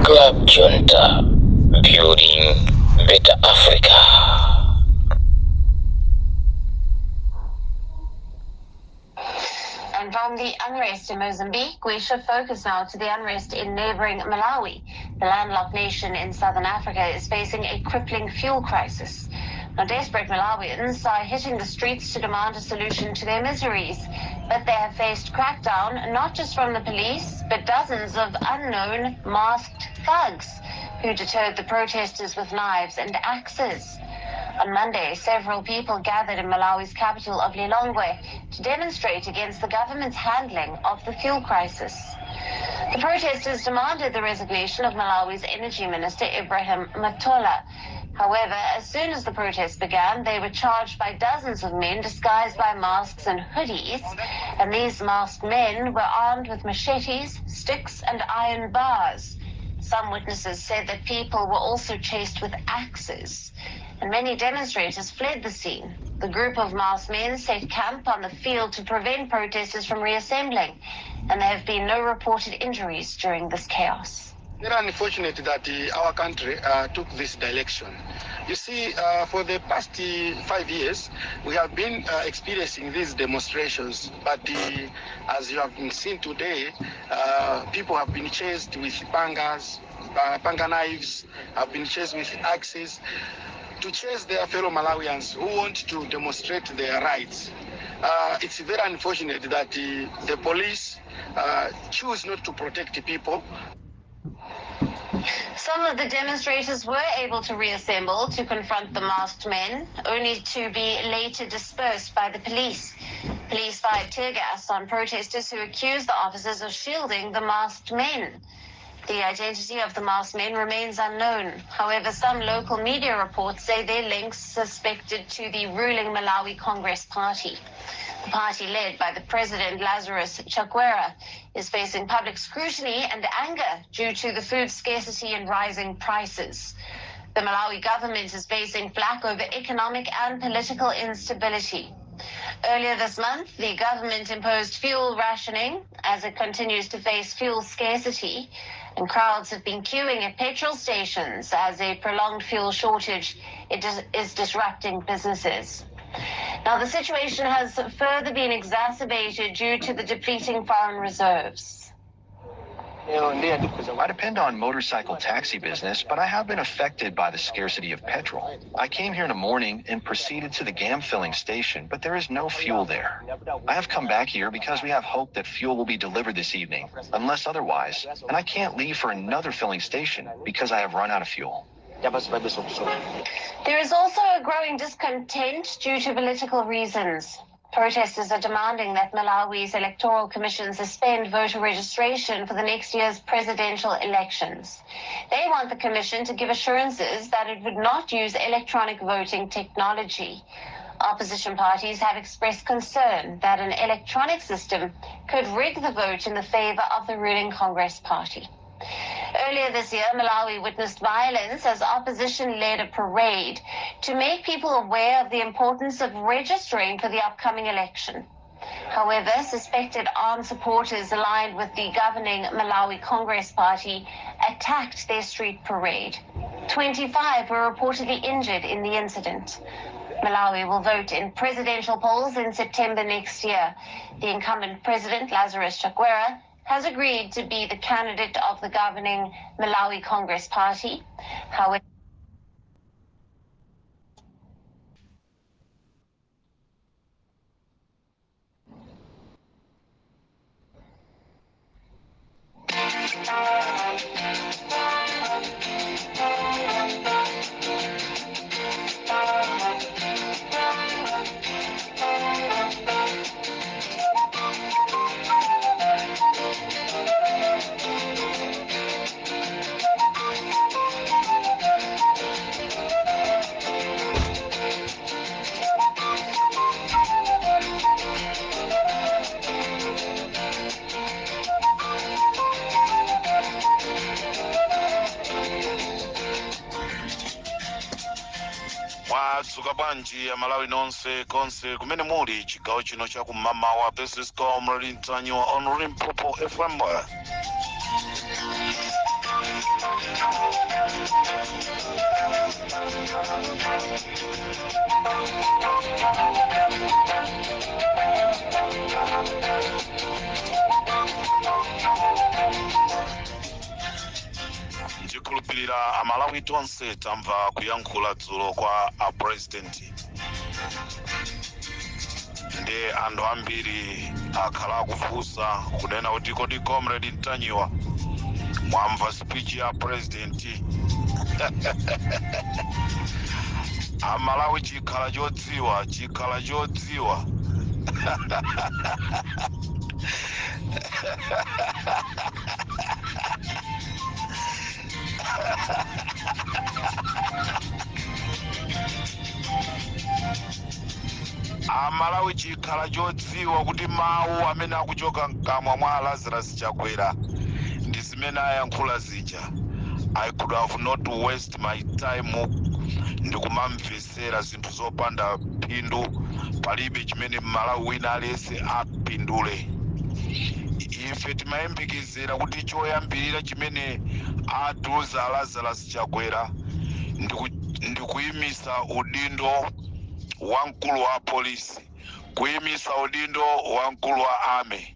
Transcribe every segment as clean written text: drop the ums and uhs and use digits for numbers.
Club Junta, building better Africa. And from the unrest in Mozambique, we shift focus now to the unrest in neighboring Malawi. The landlocked nation in southern Africa is facing a crippling fuel crisis. Now, desperate Malawians are hitting the streets to demand a solution to their miseries. But they have faced crackdown not just from the police, but dozens of unknown masked thugs who deterred the protesters with knives and axes. On Monday, several people gathered in Malawi's capital of Lilongwe to demonstrate against the government's handling of the fuel crisis. The protesters demanded the resignation of Malawi's energy minister, Ibrahim Matola. However, as soon as the protests began, they were charged by dozens of men disguised by masks and hoodies. And these masked men were armed with machetes, sticks, and iron bars. Some witnesses said that people were also chased with axes, and many demonstrators fled the scene. The group of masked men set camp on the field to prevent protesters from reassembling, and there have been no reported injuries during this chaos. Very unfortunate that our country took this direction. You see, for the past 5 years, we have been experiencing these demonstrations. But as you have been seen today, people have been chased with pangas, panga knives, have been chased with axes to chase their fellow Malawians who want to demonstrate their rights. It's very unfortunate that the police choose not to protect the people. Some of the demonstrators were able to reassemble to confront the masked men, only to be later dispersed by the police. Police fired tear gas on protesters who accused the officers of shielding the masked men. The identity of the masked men remains unknown. However, some local media reports say their links suspected to the ruling Malawi Congress Party. The party led by the president Lazarus Chakwera is facing public scrutiny and anger due to the food scarcity and rising prices. The Malawi government is facing flack over economic and political instability. Earlier this month, the government imposed fuel rationing as it continues to face fuel scarcity, and crowds have been queuing at petrol stations as a prolonged fuel shortage is disrupting businesses. Now, the situation has further been exacerbated due to the depleting foreign reserves. I depend on motorcycle taxi business, but I have been affected by the scarcity of petrol. I came here in the morning and proceeded to the GAM filling station, but there is no fuel there. I have come back here because we have hope that fuel will be delivered this evening, unless otherwise, and I can't leave for another filling station because I have run out of fuel. There is also a growing discontent due to political reasons. Protesters are demanding that Malawi's Electoral Commission suspend voter registration for the next year's presidential elections. They want the commission to give assurances that it would not use electronic voting technology. Opposition parties have expressed concern that an electronic system could rig the vote in the favor of the ruling Congress Party. Earlier this year, Malawi witnessed violence as opposition led a parade to make people aware of the importance of registering for the upcoming election. However, suspected armed supporters aligned with the governing Malawi Congress Party attacked their street parade. 25 were reportedly injured in the incident. Malawi will vote in presidential polls in September next year. The incumbent president, Lazarus Chakwera, has agreed to be the candidate of the governing Malawi Congress Party. However, Mwadzuka bwanji Amalawi nonse konse kumene muli chigawo chino chakumamawa? This is Comrade Ntanyiwa on Limpopo FM. Ndikhulupirira Amalawi tonse tamva kuyankhula dzulo kwa a President, ndi anthu ambiri akhala akufunsa kunena kuti, kodi Comrade Ntanyiwa, mwamva speech ya President? Amalawi chikhala chodziwa, chikhala chodziwa. Amalawi chikhala chodziwa kuti mawu amene akuchoka mkamwa mwa Lazarus Chakwera ndi zimene ayankhula zija. I could have not waste my time ndikumamvesera zinthu zopanda phindu. Palibe chimene Mmalawi wina aliyense apindule. Ife timayembekezera kuti choyambirira chimene atiuza Lazarus Chakwera ndikuyimisa udindo wa mkulu wa polisi, kuyimisa udindo wa mkulu wa army,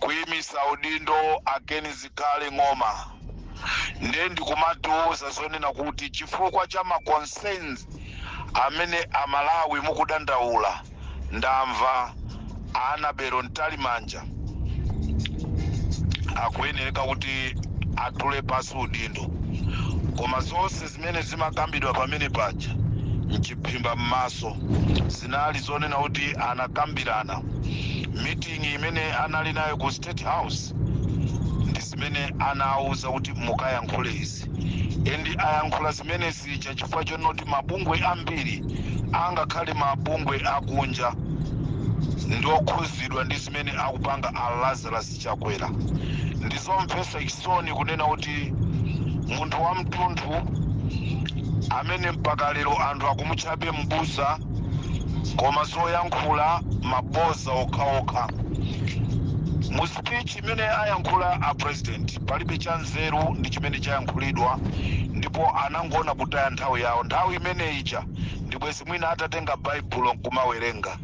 kuyimisa udindo a Ken Zikhale Ng'oma. Ndiye ndikumatiuza zonena kuti chifukwa cha ma concerns amene Amalawi mukudandaula, ndamva Annabel Mtalimanja akuyenereka kuti atule pasi udindo. Koma zonse zimene zimakambidwa pamene paja mchiphimba m'maso zinali zonena kuti anakambirana meeting imene anali nayo ku State House, ndi zimene anawuza kuti mukayankhule izi, and ayankhula zimene zija chifukwa chonoti mabungwe ambiri, angakhale mabungwe akunja, ndiokhuzidwa ndi zimene akupanga a Lazarus Chakwera. Ndizomvetsa chisoni kunena kuti munthu wamtunthu amene mpaka lero anthu akumutchabe mbusa, koma zoyankhula maboza okhaokha. Mu speech imene ayankhula a President palibe cha nzeru ndi chimene chayankhulidwa, ndipo anangona kutaya nthawi yawo. Nthawi imene ija ndibwezi mwina atatenga Baibulo nkumawerenga.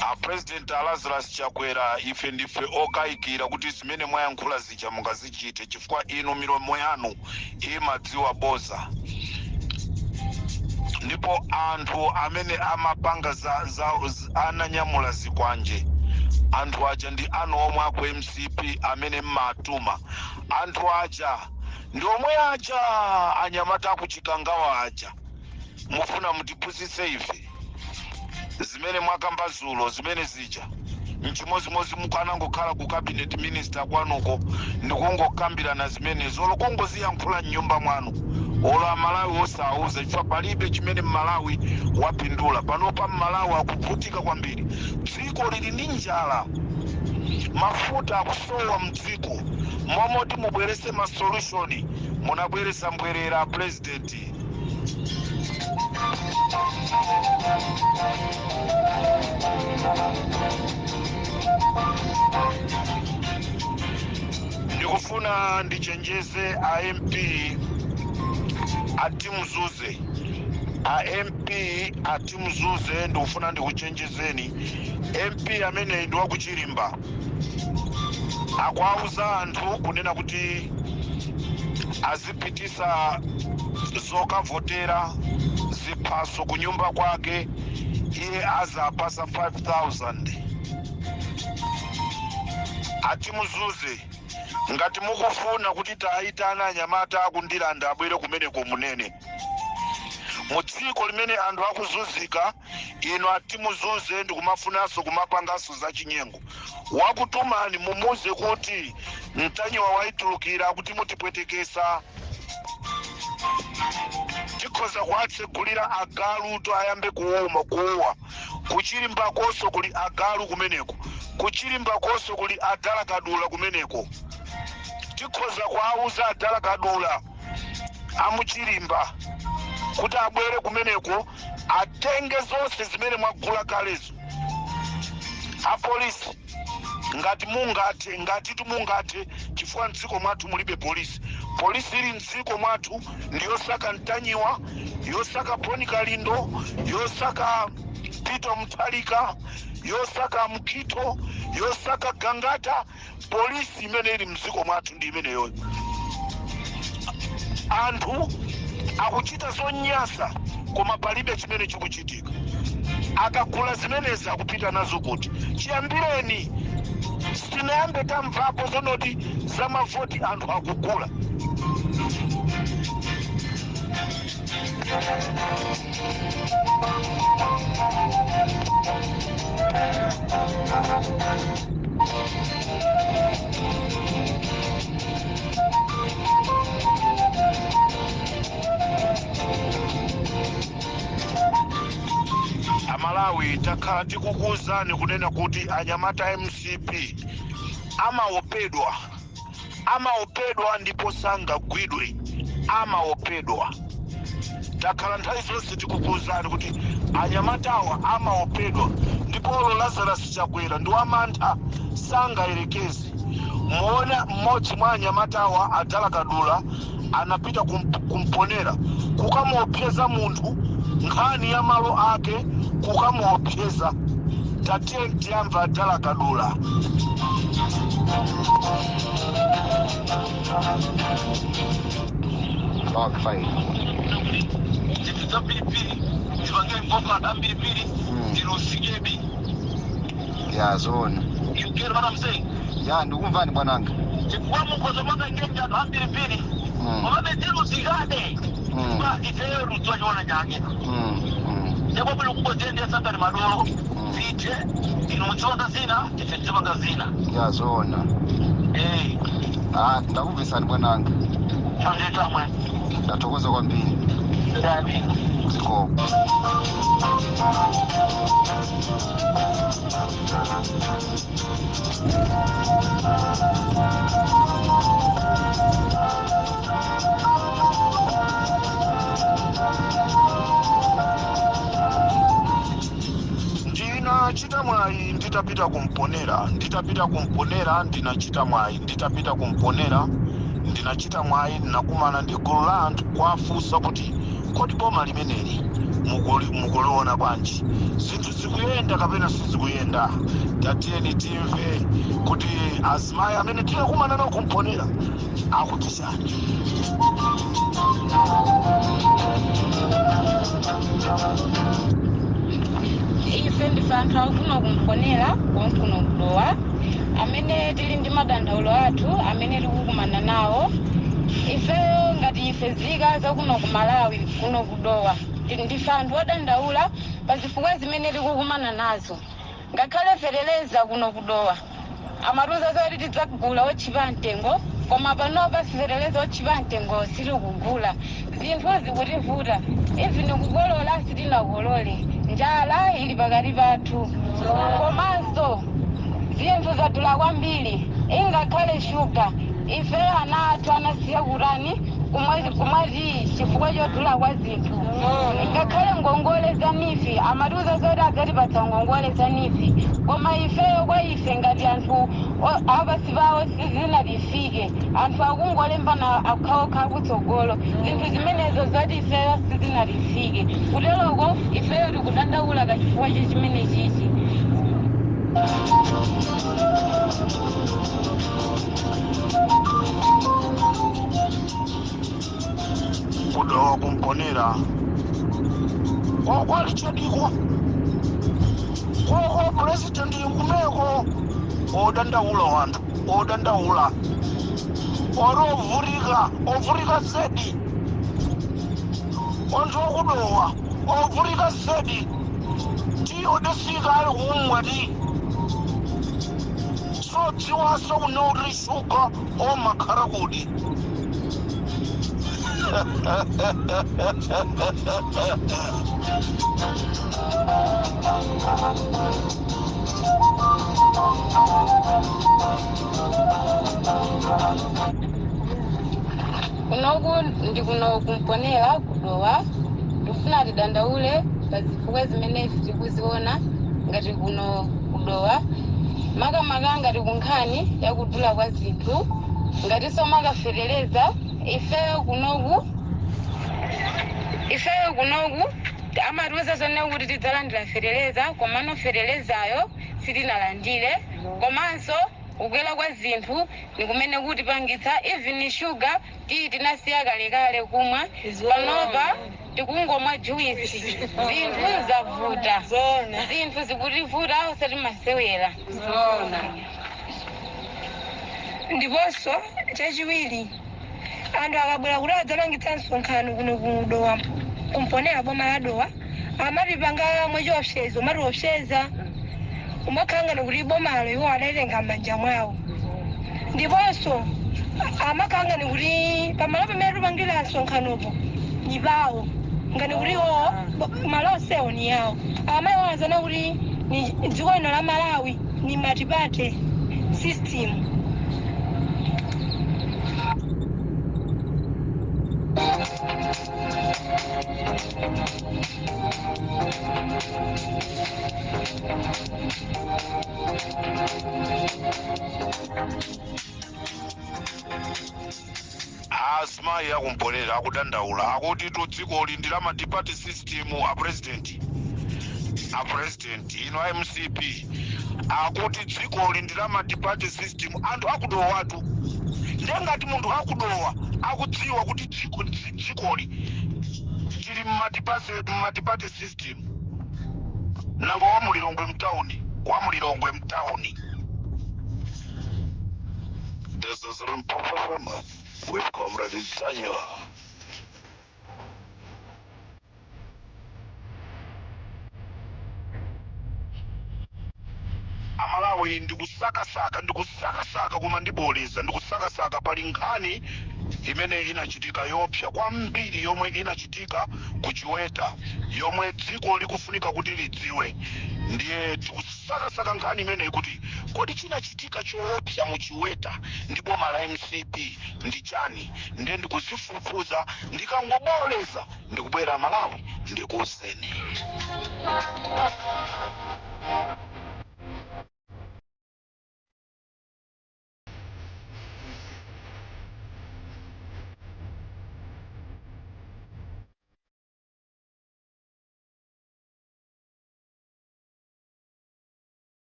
A President Lazarus Chakwera, ife ndife okayikira kuti zimene mwayankhula zija mungazichite, chifukwa inu milomo yanu imadziwa boza. Ndipo anthu amene amapanga za ananyamula zikwanje, anthu aja ndi anu omwe aku MCP amene mmatuma. Anthu aja ndi omwe aja anyamata akuchikangawa aja. Mufuna mutiphunzitse ife zimene mwakamba zulo zimene zija? Mchimozimozi mukanangokhala ku cabinet minister kwanuko ndikungokambirana zimenezo, olo kungoziyankhula mnyumba mwanu, olo Amalawi osauza, chifukwa palibe chimene Mmalawi wapindula panopa. Mmalawi akuvutika kwambiri, dziko lili ndi njala, mafuta akusowa mdziko momoti mubwerese ma solution. Munabweresa mbwerera, President. Ndikufuna ndichenjeze a MP atimuzuze, a MP atimuzuze, ndikufuna ndikuchenjezeni. MP ameneyi ndi wakuchilimba, akuauza anthu kunena kuti azipitisa zokavotera, ziphaso kunyumba kwake, iye azapasa 5000. Atimuzuze, ngati mukufuna kuti tayitana anyamata akundilanda abwere kumeneko, munene. Mu dziko limene anthu akuzunzika, inu atimuzuze ndikumafunanso kumapanganso zachinyengo. Wakutumani mumuze kuti Mtanyiwa waitulukira kuti mutipwetekesa, tikhoza kuwatsegulira agalu to ayambe kuuma kuuwa. Kuchilimbakonso kuli agalu kumeneko, kuchilimbakonso kuli adala kadula kumeneko. Tikhoza kuauza adala kadula Amuchilimba kuti abwere kumeneko atenge zonse zimene mwagula kalezo. Apolisi ngati mungathe, ngati mungathe, chifukwa mdziko mwathu mulibe polisi. Polisi ili mdziko mwathu ndi yosaka Mtanyiwa, yosaka Boni Kalindo, yosaka Peter Mutharika, yosaka Mkito, yosaka Gangata. Polisi imene ili mdziko mwathu ndi imeneyoyo. Anthu akuchita zonyasa koma palibe chimene chikuchitika. Akagula zimenezi akupita nazo kuti? Chiyambireni sitinayambe tamvapo zonoti za mavoti anthu akugula. Amalawi, takhala tikukuwuzani kunena kuti anyamata MCP amaopedwa, amaopedwa ndipo sangagwidwe, amaopedwa. Takhala nthawi zonse tikukuwuzani kuti anyamatawa amaopedwa, ndipo olo Lazarus Chakwera ndi wamantha, sangayerekeze. Muona mmodzi mwa anyamatawa Adala Kadula anapita kumponera kukamuopseza munthu nkhani ya malo ake, kukamuopseza. Tatiye tiyamva Adala Kadula. Okay, fine. Zinthu zambirimbiri zipange involve anthu ambirimbiri, tilusikebe. Ya, zoona. You get what I'm saying? Ya, ndikumvani bwananga. Chifukwa mukhoza manga anthu ambirimbiri, komabe tilusikabe, chifukwa ifeyo ludziwa chiona chake. Ndipo bwino kungoziyendetsa ngati madolo, zithe, inu mudzipanga zina, ife tizipanga zina. Ya, zoona. Eh. Ah, ndakumvisani bwananga. Chanditamwe. Ndathokoza kwambiri. Ndani. Zikomo. Ndinachita mwayi nditapita kumponera, nditapita kumponera ndinachita mwayi, nditapita kumponera ndinachita mwayi, ndinakumana ndi gulu la anthu kwafunsa kuti kodi boma limeneli mukuliona bwanji? Zinthu zikuyenda kapena sizikuyenda? Tatiyeni timve kuti azimayi amene tinakumana nawo kumponera akuti chani. Ife ndife anthu akuno kumponera konkuno kudowa amene tili ndi madandaulo athu amene tikukumana nawo. Ifeyo ngati ife zika zakuno ku Malawi kuno kudowa, ndife anthu odandaula pa zifukwa zimene tikukumana nazo. Ngakhale feteleza kuno kudowa amatiuza zoti tidzagula otchipa mtengo, koma panopa feteleza otchipa mtengo sitikugula. Zinthu zikutivuta, even kukolola sitinakolole, njala ili pakati pathu. Komanso zinthu zadula kwambiri, ingakhale shuga ife ana athu anasiya kutani kumwati chifukwa chodula kwa zinthu. Ngakhale ngongole za NEEF, amatiuza zoti adzatipatsa ngongole za NEEF, koma ifeyo kwa ife ngati anthu apasi pawo sizinatifike. Anthu akungolembana okhaokha kutsogolo, zinthu zimenezo zoti ifeyo sizinatifike. Kuteroko ifeyo tikudandaula kachifukwa chimene chichi. Kudowa kumponera kwalichadikwa koko president kumeko odandaula, wanthu odandaula ori ovurika, ovurika zedi. Onthu okudowa ovurika zedi, ti odesika ali kumwa ti sodziwaso kunoti shuga omakhala kuti. Kunoku ndi kuno kumponera kudowa, tifuna tidandaule pa zifukwa zimene ife tikuziona ngati kuno kudowa, makamaka ngati kunkhani yakudula kwa zinthu, ngatinso makafetereza. Ifeyo kunoku amatiuza zone kuti tidzalandira fetereza, komano feterezayo sitinalandire. Komanso kukwera kwa zinthu ni kumene kutipangitsa, even shuga tiyi tinasiya kalekale kumwa, panopa tikungomwa juisi. Zinthu zavuta, zinthu zikutivuta osati masewera. Ndiponso chachiwiri, anthu akabwera kuti adzapangitsa msonkhano kuno kudowa, kumponera, boma la Dowa, amatipanga mwachiopsezo, amatiopseza, umakhala ngati kuti bomalo iwo adaitenga m'manja mwawo. Ndiponso amakhala ngati kuti pamalo pamene tipangira msonkhanopo ni pawo, ngati kuti iwowo malo onsewo ni yawo. Amayiwazana kuti ni dziko lino la Malawi ni multiparty system. Asimayi akumponera akudandaula, akuti tu dzikoli ndi la multiparty system. A president, a president ino a MCP akuti dzikoli ndi la multiparty system. Anthu akudowatu, ndengati munthu akudowa akudziwa kuti dzikoli tili multiparty system. Nanga wamulilongwe mtawuni, wamulilongwe mtawuni? This is Limpopo FM with Comrade Ntanyiwa. Amalawi, ndikusakasaka, ndikusakasaka, koma ndiboleza. Ndikusakasaka, pali nkhani imene inachitika yopsa kwambiri yomwe inachitika ku Chiweta, yomwe dziko likufunika kuti lidziwe. Ndiye tikusakasaka nkhani imeneyi kuti kodi chinachitika choopsa mu Chiweta ndi boma la MCP ndi chani? Ndiye ndikuzifufuza, ndikangoboleza ndikubwera. Malawi, ndikuwuzeni.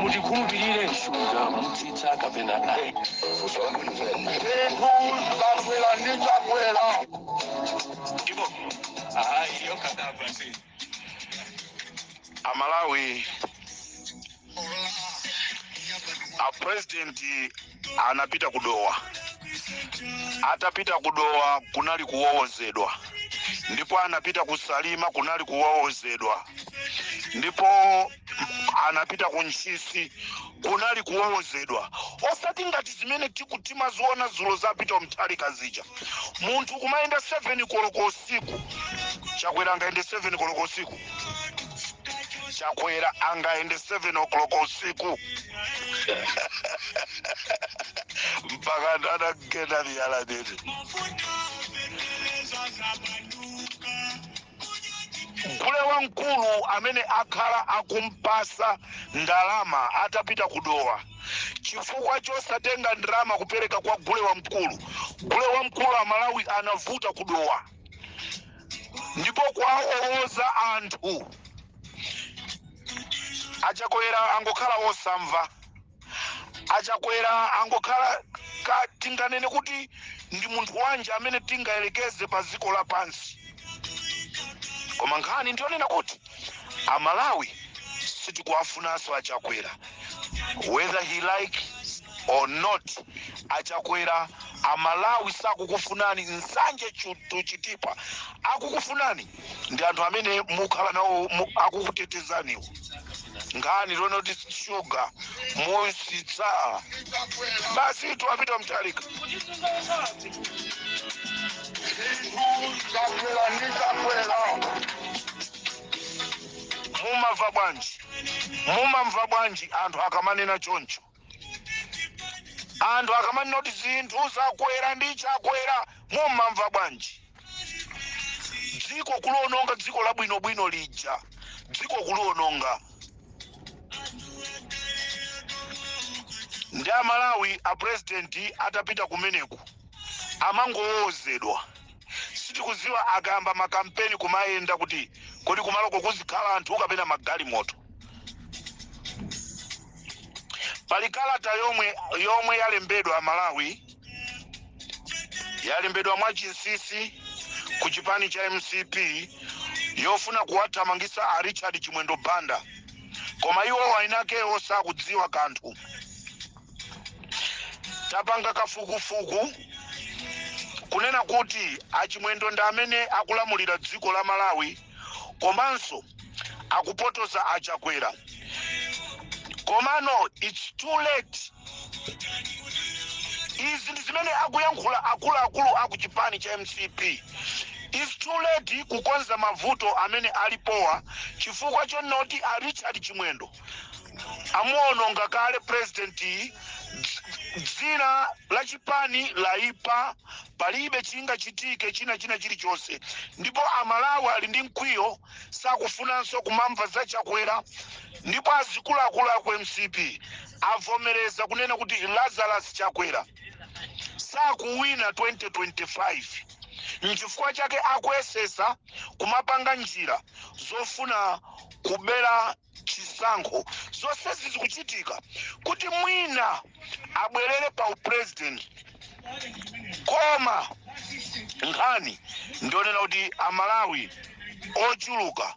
Mutikhulupirire, shuga mutsitsa kapena ayi? Zinthu zakwera ndi chakwera. Ndipo ayi, yokadabwa si. Amalawi, a president anapita kudowa. Atapita kudowa kunali kuwowozedwa, ndipo anapita kusalima kunali kuwowozedwa, ndipo anapita ku Ntchisi kunali kuwowozedwa, osati ngati zimene timaziona zulo zapita Mutharika zija, munthu kumayenda 7 koloko usiku. Chakwera angaende 7 koloko usiku? Chakwera angaende 7 o'clock usiku? Mpaka anthu anagenda miyala nene. Gule wamkulu amene akhala akumpasa ndalama atapita kudowa, chifukwa chosatenga ndalama kupereka kwa gule wamkulu, gule wamkulu amalawi anavuta kudowa ndipo kwawowoza anthu. Achakwera angokhala osamva. Achakwera angokhala ka, tinganene kuti ndi munthu wanji amene tingayerekeze pa dziko lapansi? Koma nkhani ndionena kuti amalawi sitikuwafunanso achakwera, whether he like or not. Achakwera, amalawi sakukufunani. Nsanje tuchitipa akukufunani ndi anthu amene mukhala nawo, akukutetezaniwo. Nkhani tione kuti shuga musitsa basi, tuwapita Mutharika. Chakwera ndi chakwera. Mumamva bwanji? Mumamva bwanji anthu akamanena choncho? Anthu akamanena kuti zinthu zakwera ndi Chakwera, mumamva bwanji? Dziko kuliononga, dziko labwinobwino lija, dziko kuliononga. Ndi Amalawi, a president atapita kumeneku amangowozedwa. Sitikuziwa akayamba makampeni kumayenda kuti kodi kumaloko kuzikhala anthu kapena magalimoto. Pali kalata yomwe yalembedwa, Amalawi, yalembedwa mwachinsinsi ku chipani cha MCP yofuna kuwathamangisa a Richard Chimwendo Banda, koma iwo ainakewo sakudziwa kanthu. Tapanga kafukufuku kunena kuti aChimwendo ndi amene akulamulira dziko la Malawi, komanso akupotoza aChakwera. Komano it's too late. Izi ndi zimene akuyankhula akuluakulu aku chipani cha MCP. It's too late kukonza mavuto amene alipowa, chifukwa chonoti a Richard Chimwendo amuononga kale president. Dzina la chipani laipa, palibe chingachitike china chilichonse. Ndipo Amalawi ali ndi mkwiyo, sakufunanso kumamva za Chakwera. Ndipo azikuluakulu aku MCP avomereza kunena kuti Lazarus Chakwera sakuwina 2025. Nchifukwa chake akuyesesa kumapanga njira zofuna kubera chisankho. Zonsezi zikuchitika kuti mwina abwerere pa upresident. Koma nkhani ndionena kuti Amalawi ochuluka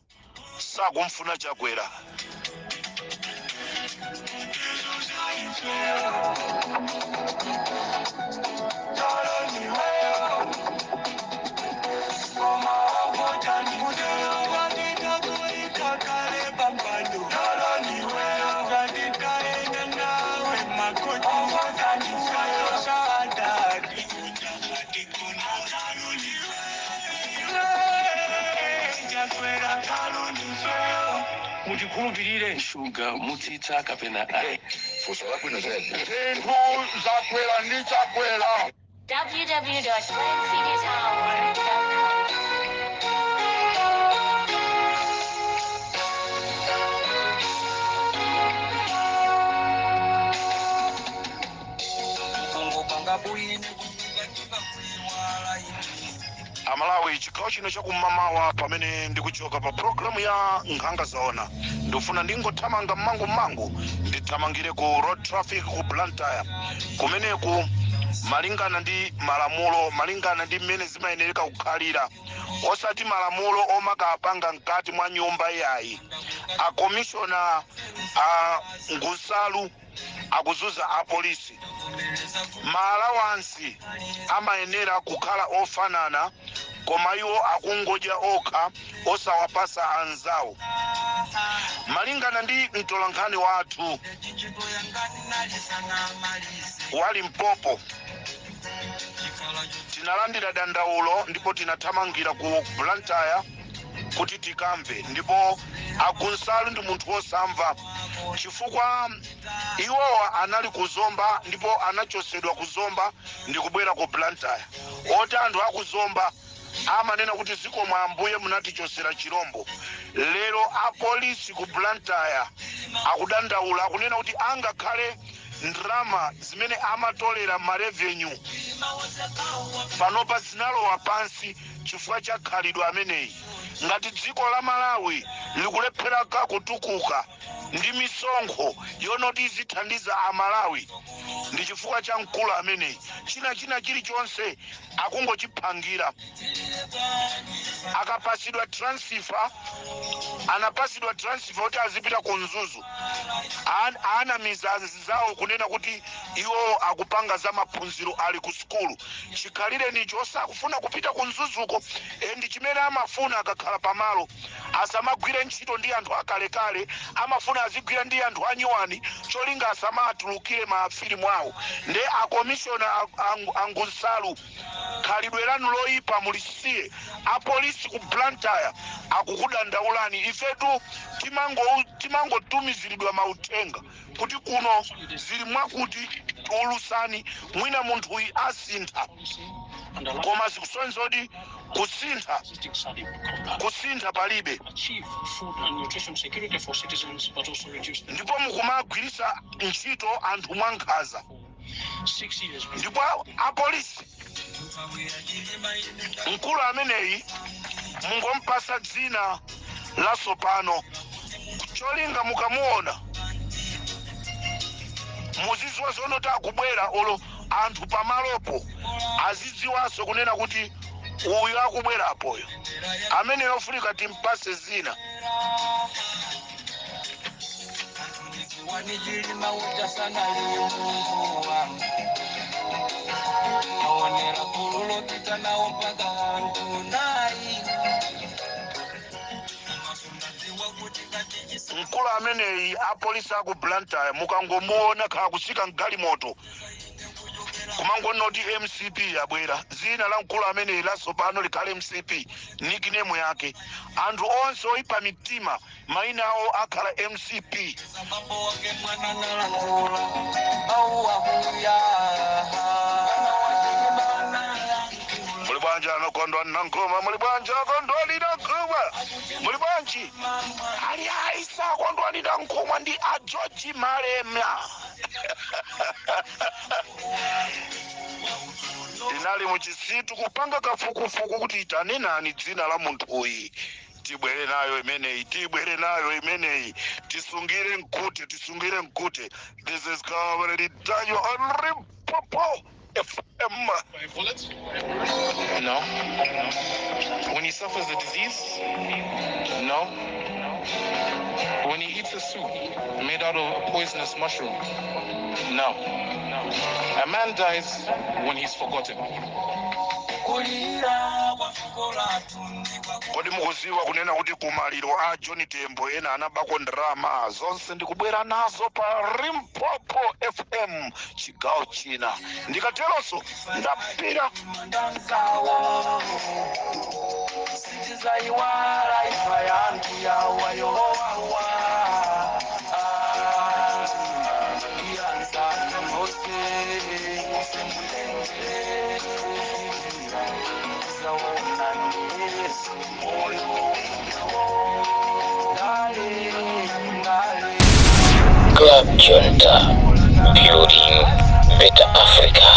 sakumfuna Chakwera. Mutikhulupirire, shuga mutsitsa kapena ayi? Funso labwino zedi. Zinthu zakwera ndi Chakwera. www.glencitytower.com. Amalawi, chigawo chino chakumamawa, pamene ndikuchoka pa programu ya Nkhanga Zaona, ndifuna ndingothamanga mmangu ndithamangire ku road traffic ku Blantyre. Kumeneku, malingana ndi malamulo, malingana ndi mmene zimayenereka kukhalira, osati malamulo omakapanga mkati mwa nyumba yayi, akomishona a Ngusalu akuzuza apolisi. Maalawansi amayenera kukhala ofanana, koma iwo akungodya okha osawapasa anzawo. Malingana ndi mtolankhani wathu wa Limpopo, tinalandira dandaulo ndipo tinathamangira ku Blantyre kuti tikamve. Ndipo agunsalu ndi munthu wosamva, chifukwa iwowa anali kuzomba ndipo anachosedwa kuzomba ndi kubwera ku Blantyre. Oti anthu akuzomba amanena kuti, "Zikomo Ambuye, munatichosera chirombo." Lero apolisi ku Blantyre akudandaula, akunena kuti angakhale ndrama zimene amatolera ma revenue panopa zinalowa pansi chifukwa cha khalidwe ameneyi. Ngati dziko la Malawi likulepheraka kutukuka ndi misonkho yonoti izithandiza Amalawi, ndi chifukwa cha mkulu ameneyi. China chilichonse akungochiphangira. Akapasidwa transfer, anapasidwa transfer kuti azipita ku Mzuzu, anamiza zawo kunena kuti iwo akupanga za maphunziro, ali ku sukulu. Chikhalire nicho sakufuna kupita ku Mzuzuko. Ndi chimene amafuna, akakhala pamalo asamagwire ntchito ndi anthu akalekale, amafuna azigwira ndi anthu anyuwani, cholinga asamatulukire mafilimu awo. nawo. Nde akomishona angunsalu, khalidwe lanu loyipa mulisiye. Apolisi ku Blantyre akukudandaulani. Ifetu timangotumiziridwa mauthenga kuti kuno zili mwakuti, ulusani, mwina munthuyi asintha, koma zikusonyeza kuti kusintha palibe. Ndipo mukumagwirisa ntchito anthu mwankhanza. Ndipo apolisi, mkulu ameneyi mungompasa dzina lasopano, cholinga mukamuona muzidziwa zonoti akubwera, olo anthu pamalopo azidziwanso kunena kuti uyu akubwerapoyo amene yofunika timpase zina. Mkulu ameneyi, apolisi aku Blantyre, mukangomuona khala kusika mgalimoto kumangonoti MCP yabwera. Zina la mkulu ameneyi lasopano likhale MCP, nickname yake. Anthu onse oyipa mitima mayina awo akhala MCP. Muli bwanji anakondwa Nankhumwa? Muli bwanji akondwani Nankhumwa? Muli bwanji? Ali aisa akondwani Nankhumwa ndi a George Malema. Tinali muchisitu kupanga kafukufuku kuti tanenani dzina la munthuyi, tibwere nayo imeneyi, tibwere nayo imeneyi, tisungire mkute, tisungire mkute. This is Comrade Daniel on Limpopo FM. By bullet? No. When he suffers a disease? No. When he eats a soup made out of a poisonous mushroom? No. A man dies when he's forgotten. Kodi mukuziwa kunena kuti kumaliro a John Tembo ena anabako ndalama? Zonse ndikubwera nazo pa Limpopo FM chigawo china. Ndikateronso ndapira. Sitizaiwala ifa yantu yawa yowawa iyanzana mose semulenge zaona Yesu moyo ngale ngale. Club Junta, building better Africa.